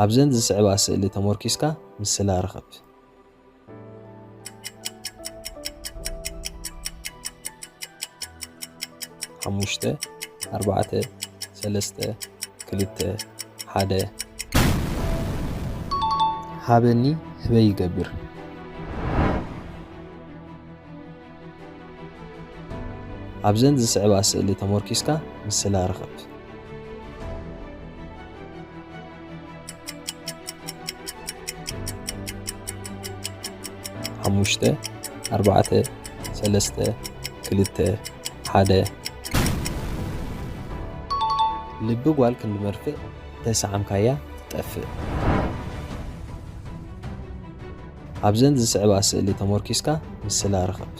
ኣብዘን ዝስዕባ ስእሊ ተመርኪስካ ምስላ ርኸብ። ሓሙሽተ፣ ኣርባዕተ፣ ሰለስተ፣ ክልተ፣ ሓደ። ሃበኒ ህበይ ይገብር። ኣብዘን ዝስዕባ ስእሊ ተመርኪስካ ምስላ ርኸብ። ሓሙሽተ፣ ኣርባዕተ፣ ሰለስተ፣ ክልተ፣ ሓደ። ልቢ ጓል ክንዲ መርፍእ ተሰዓምካያ ትጠፍእ። ኣብዘን ዝስዕባ ስእሊ ተመርኪስካ ምስላ ርኸብ።